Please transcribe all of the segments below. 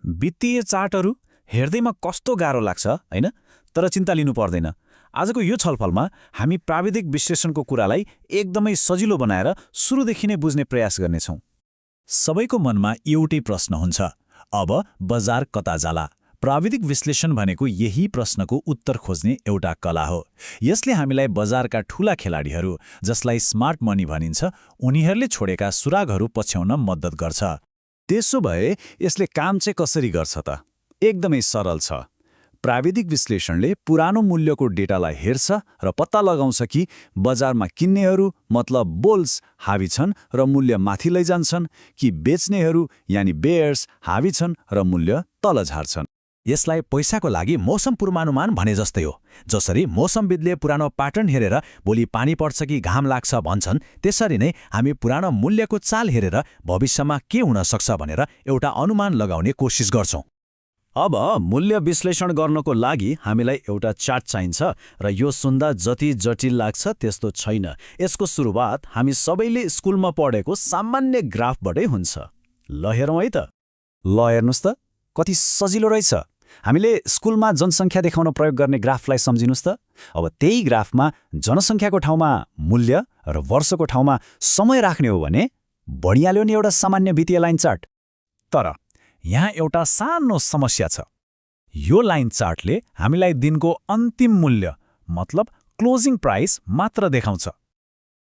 वित्तीय चार्टहरू हेर्दैमा कस्तो गाह्रो लाग्छ हैन, तर चिन्ता लिनु पर्दैन। आजको यो छलफलमा हामी प्राविधिक विश्लेषणको कुरालाई एकदमै सजिलो बनाएर सुरुदेखि नै बुझ्ने प्रयास गर्नेछौँ। सबैको मनमा एउटै प्रश्न हुन्छ, अब बजार कता जाला? प्राविधिक विश्लेषण भनेको यही प्रश्नको उत्तर खोज्ने एउटा कला हो। यसले हामीलाई बजारका ठूला खेलाडीहरू, जसलाई स्मार्ट मनी भनिन्छ, उनीहरूले छोडेका सुरागहरू पछ्याउन मद्दत गर्छ। त्यसो भए यसले काम चाहिँ कसरी गर्छ त? एकदमै सरल छ। प्राविधिक विश्लेषणले पुरानो मूल्यको डेटालाई हेर्छ र पत्ता लगाउँछ कि बजारमा किन्नेहरू मतलब बुल्स हावी छन् र मूल्य माथि लैजान्छन् कि बेच्नेहरू यानि बेयर्स हावी छन् र मूल्य तल झार्छन्। यसलाई पैसाको लागि मौसम पूर्वानुमान भने जस्तै हो। जसरी मौसमविदले पुरानो प्याटर्न हेरेर भोलि पानी पर्छ कि घाम लाग्छ भन्छन्, त्यसरी नै हामी पुरानो मूल्यको चाल हेरेर भविष्यमा के हुन सक्छ भनेर एउटा अनुमान लगाउने कोसिस गर्छौं। अब मूल्य विश्लेषण गर्नको लागि हामीलाई एउटा चार्ट चाहिन्छ र यो सुन्दा जति जटिल लाग्छ त्यस्तो छैन। यसको सुरुवात हामी सबैले स्कुलमा पढेको सामान्य ग्राफबाटै हुन्छ। ल हेरौँ है त। ल हेर्नुस् त, कति सजिलो रहेछ। हामीले स्कुलमा जनसङ्ख्या देखाउन प्रयोग गर्ने ग्राफलाई सम्झिनुस् त। अब त्यही ग्राफमा जनसङ्ख्याको ठाउँमा मूल्य र वर्षको ठाउँमा समय राख्ने हो भने बढिहाल्यो नि एउटा सामान्य वित्तीय लाइन चार्ट। तर यहाँ एउटा सानो समस्या छ। यो लाइन चार्टले हामीलाई दिनको अन्तिम मूल्य मतलब क्लोजिङ प्राइस मात्र देखाउँछ।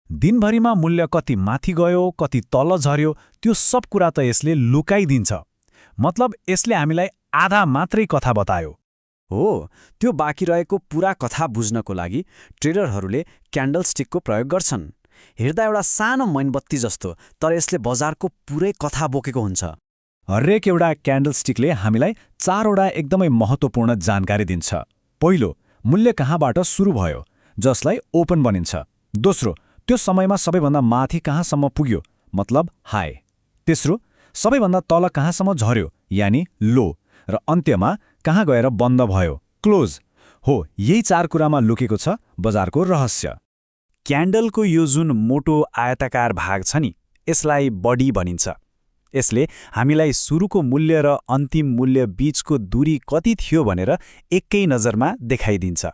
दिनभरिमा मूल्य कति माथि गयो, कति तल झर्यो, त्यो सब कुरा त यसले लुकाइदिन्छ। मतलब यसले हामीलाई आधा मात्रै कथा बतायो। हो, त्यो बाँकी रहेको पुरा कथा बुझ्नको लागि ट्रेडरहरूले क्यान्डलस्टिकको प्रयोग गर्छन्। हेर्दा एउटा सानो मैनबत्ती जस्तो, तर यसले बजारको पुरै कथा बोकेको हुन्छ। हरेक एउटा क्यान्डलस्टिकले हामीलाई चारवटा एकदमै महत्त्वपूर्ण जानकारी दिन्छ। पहिलो, मूल्य कहाँबाट सुरु भयो, जसलाई ओपन भनिन्छ। दोस्रो, त्यो समयमा सबैभन्दा माथि कहाँसम्म पुग्यो, मतलब हाई। तेस्रो, सबैभन्दा तल कहाँसम्म झर्यो, यानि लो। र अन्त्यमा कहाँ गएर बन्द भयो, क्लोज। हो, यही चार कुरामा लुकेको छ बजारको रहस्य। क्यान्डलको यो जुन मोटो आयताकार भाग छ नि, यसलाई बडी भनिन्छ। यसले हामीलाई सुरुको मूल्य र अन्तिम मूल्य बीचको दूरी कति थियो भनेर एकै नजरमा देखाइदिन्छ।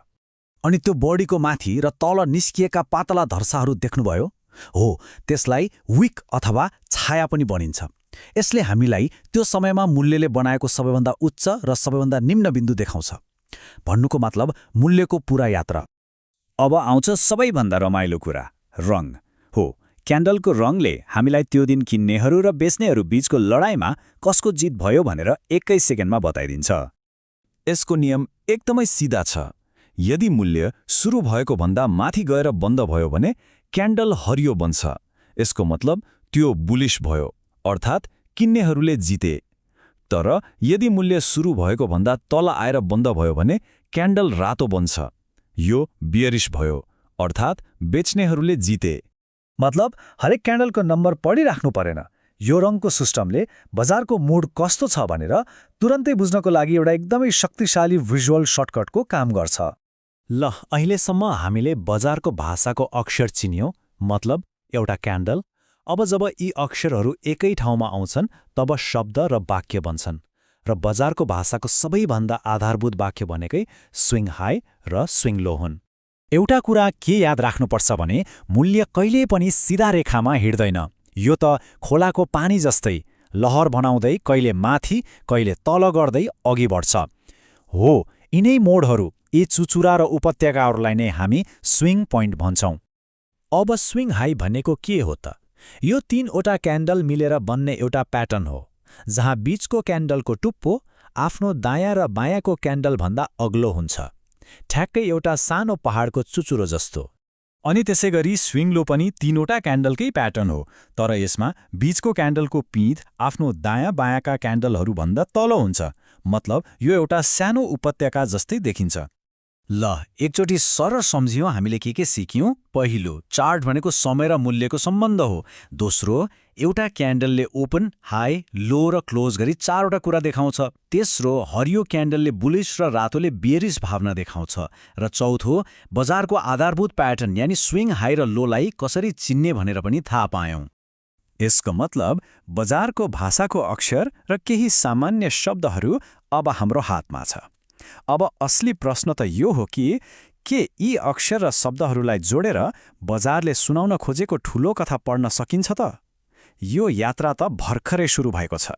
अनि त्यो बडीको माथि र तल निस्किएका पातला धर्साहरू देख्नुभयो? हो, त्यसलाई विक अथवा छाया पनि भनिन्छ। यसले हामीलाई त्यो समयमा मूल्यले बनाएको सबैभन्दा उच्च र सबैभन्दा निम्न बिन्दु देखाउँछ। भन्नुको मतलब मूल्यको पुरा यात्रा। अब आउँछ सबैभन्दा रमाइलो कुरा, रङ। हो, क्यान्डलको रङले हामीलाई त्यो दिन किन्नेहरू र बेच्नेहरू बीचको लडाईँमा कसको जित भयो भनेर एकै सेकेन्डमा बताइदिन्छ। यसको नियम एकदमै सिधा छ। यदि मूल्य सुरु भएको भन्दा माथि गएर बन्द भयो भने क्यान्डल हरियो बन्छ। यसको मतलब त्यो बुलिश भयो, अर्थात् किन्नेहरूले जिते। तर यदि मूल्य सुरु भएको भन्दा तल आएर बन्द भयो भने क्यान्डल रातो बन्छ। यो बियरिश भयो, अर्थात् बेच्नेहरूले जिते। मतलब हरेक क्यान्डलको नम्बर पढिराख्नु परेन। यो रङको सिस्टमले बजारको मुड कस्तो छ भनेर तुरन्तै बुझ्नको लागि एउटा एकदमै शक्तिशाली भिजुअल सर्टकटको काम गर्छ। ल, अहिलेसम्म हामीले बजारको भाषाको अक्षर चिन्यौं, मतलब एउटा क्यान्डल। अब जब यी अक्षरहरू एकै ठाउँमा आउँछन् तब शब्द र वाक्य बन्छन्। र बजारको भाषाको सबैभन्दा आधारभूत वाक्य भनेकै स्विङ हाई र स्विङ लो हुन्। एउटा कुरा के याद राख्नुपर्छ भने मूल्य कहिल्यै पनि सिधा रेखामा हिँड्दैन। यो त खोलाको पानी जस्तै लहर बनाउँदै कहिले माथि कहिले तल गर्दै अघि बढ्छ। हो, यिनै मोडहरू, यी चुचुरा र उपत्यकाहरूलाई नै हामी स्विङ पोइन्ट भन्छौं। अब स्विङ हाई भनेको के हो त? यो तीनवटा क्यान्डल मिलेर बन्ने एउटा प्याटर्न हो, जहाँ बीचको क्यान्डलको टुप्पो आफ्नो दायाँ र बायाँको क्यान्डलभन्दा अग्लो हुन्छ, ठ्याक्कै एउटा सानो पहाडको चुचुरो जस्तो। अनि त्यसैगरी स्विङ लो पनि तीनवटा क्यान्डलकै प्याटर्न हो, तर यसमा बीचको क्यान्डलको पिँध आफ्नो दायाँ बायाँका क्यान्डलहरूभन्दा तल हुन्छ। मतलब यो एउटा सानो उपत्यका जस्तै देखिन्छ। ल, एकचोटि सरल सम्झियौँ हामीले के सिक्यौँ। पहिलो, चार्ट भनेको समय र मूल्यको सम्बन्ध हो। दोस्रो, एउटा क्यान्डलले ओपन, हाई, लो र क्लोज गरी चारवटा कुरा देखाउँछ। तेस्रो, हरियो क्यान्डलले बुलिश र रातोले बियरिश भावना देखाउँछ। र चौथो, बजारको आधारभूत प्याटर्न यानि स्विङ हाई र लोलाई कसरी चिन्ने भनेर पनि थाहा पायौँ। यसको मतलब बजारको भाषाको अक्षर र केही सामान्य शब्दहरू अब हाम्रो हातमा छ। अब असली प्रश्न त यो हो कि के यी अक्षर र शब्दहरूलाई जोडेर बजारले सुनाउन खोजेको ठूलो कथा पढ्न सकिन्छ त? यो यात्रा त भर्खरै सुरु भएको छ।